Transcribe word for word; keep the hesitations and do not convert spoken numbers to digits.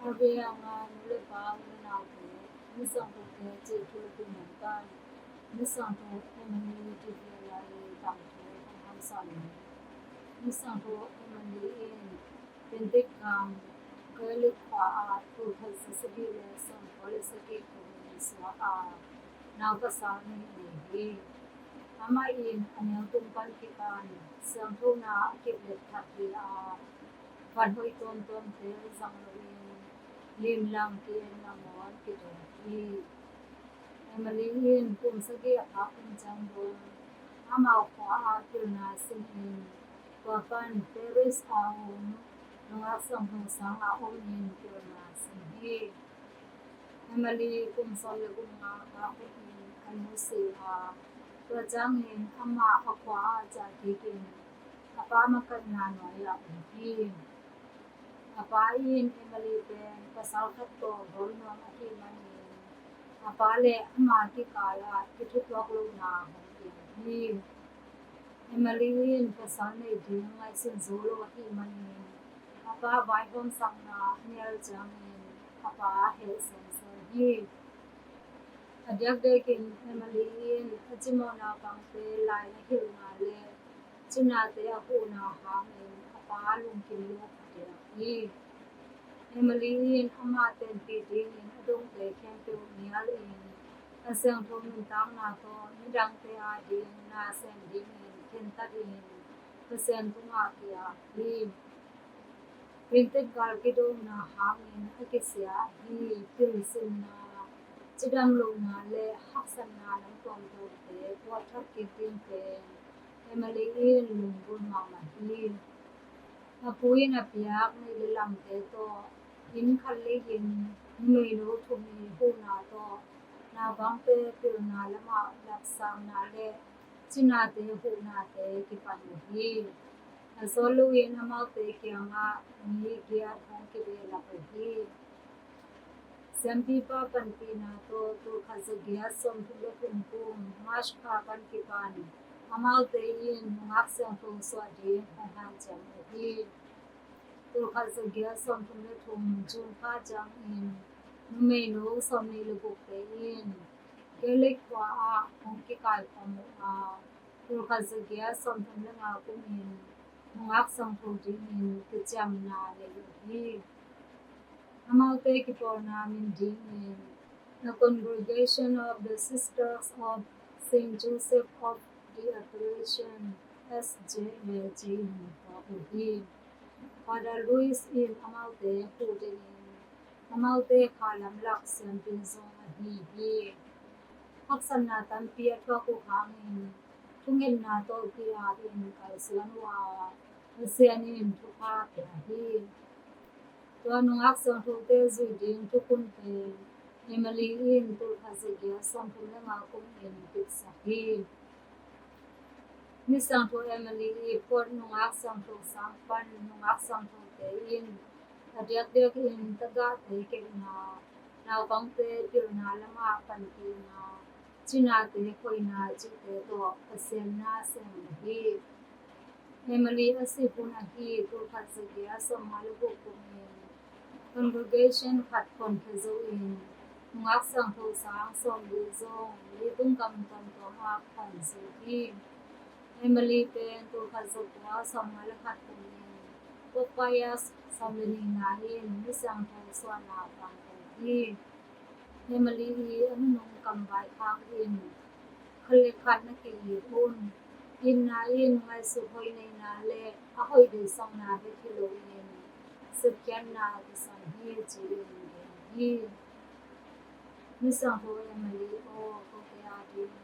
Abianga nu le pa u le naute, Misiangthote cih thu le kum mangpan, Misiangtho Emily Tivia lai tangthu hong hamsa ni. Misiangtho Emily in Pintik gam Gaelic khua ah tulkhat za sagih le sawmkua le sagih kum in suak a, nau pasal nih nei hi. Amah in a neu tung pan kipan siangthona a kip let khat hi a, van hoih tuamtuamte zang loin limlang ki-en nangawn kidawk hi. Emily in kum sagih a phak hun ciang dong amau khua ah pilna sinin tua pan Paris a om nungak siangtho sangah omin pilna sin hi. Emily kum sawm le kum nga a phak hun in a nu si a, tua ciangin amah a khua ah ciah kikin a pa makaihna nuai-ah om hi. A pa in Emily pen pasal khat tawh bawl nuam ahih manin a pa le ama kikal ah kithutuak lohna hong piang hi. Emily in pasal nei ding ngaihsun zo lo ahih manin a pa vaihawmsakna a nial ciangin a pa heh semsem hi. A diakdiakin Emily in a cimawh naupangte lai a hilhna le cinate a huhna hangin a pa lungkim lo a diak hi. Emily in amah tenpih dingin a dongte khempeuh nialin a siangtho nuntakna tawh midangte ading na sem dingin khentat in Pasian tungah ki-ap hi. Pintik gal kidona hangin a kisia ahi pilsinna, cidam lohna le haksatna lam tuamtuamte puahthak kik ding pen Emily in lunggulh mahmah hi. A pu in a piak neih le lamte tawh inn khat lei-in numeino thum i huhna tawh naupangte pilna lamah lapsangna le cinate huhnate kipan uh hi. A sawt loin amaute kiangah mi giat hong kibehlap uh hi. Siampipa panpihna tawh tulkhat zagiat sawmthum le thum kum March kha pan kipan amaute in nungak siangtho suah ding hong hanciam uh hi. Tulkhat zagiat sawmthum le thum June kha ciangin numeino sawmnih le gukte in Gaelic khua ah hong kikaikhawm uh a, tulkhat zagiat sawmthum le nga kumin nungak siangtho dingin kiciamna nei uh hi. Amaute kipawlna min dingin The Congregation of the Sisters of Saint Joseph of the Apparition, S J A G in phuak uh hi. Father Louis in amaute huh dingin amaute khalam lak siampi zong ahi hi. Haksatna tampi a thuak uh hangin thungetna tawh ki-ap in kalsuan uh a, Pasian in thupha pia hi. Tua nungak siangthote zuih ding thukhun pen Emily in tulkhat zagiat sawmthum le nga kumin kipsak hi. Misiangtho Emily i phuat nungak siangtho sang pan nungak siangthote in a diakdiakin tagahte kepna, naupangte pilna lamah panpihna, cinate khoina cihte tawh Pasian na sem uh hi. Emily a sih hun ahi tulkhat zagiat sawmnga le guk kumin congregation khat phuankhia zo in nungak siangtho sang sawmli zong leitung gam tuamtuam ah phuan zo hi. Emily pen tulkhat zakua sawmnga le khat kumin Pope Pius sawm le nihna in misiangtho suahna pangko hi. Emily i a nunung kam vaikhak in khat le khat na ki-it un, itna in ngaihsut hoih neihna le a hoih deihsakna bek hi loin sepkhiatna kisam hi ci-in gen hi. Misiangtho Emily aw, kote ading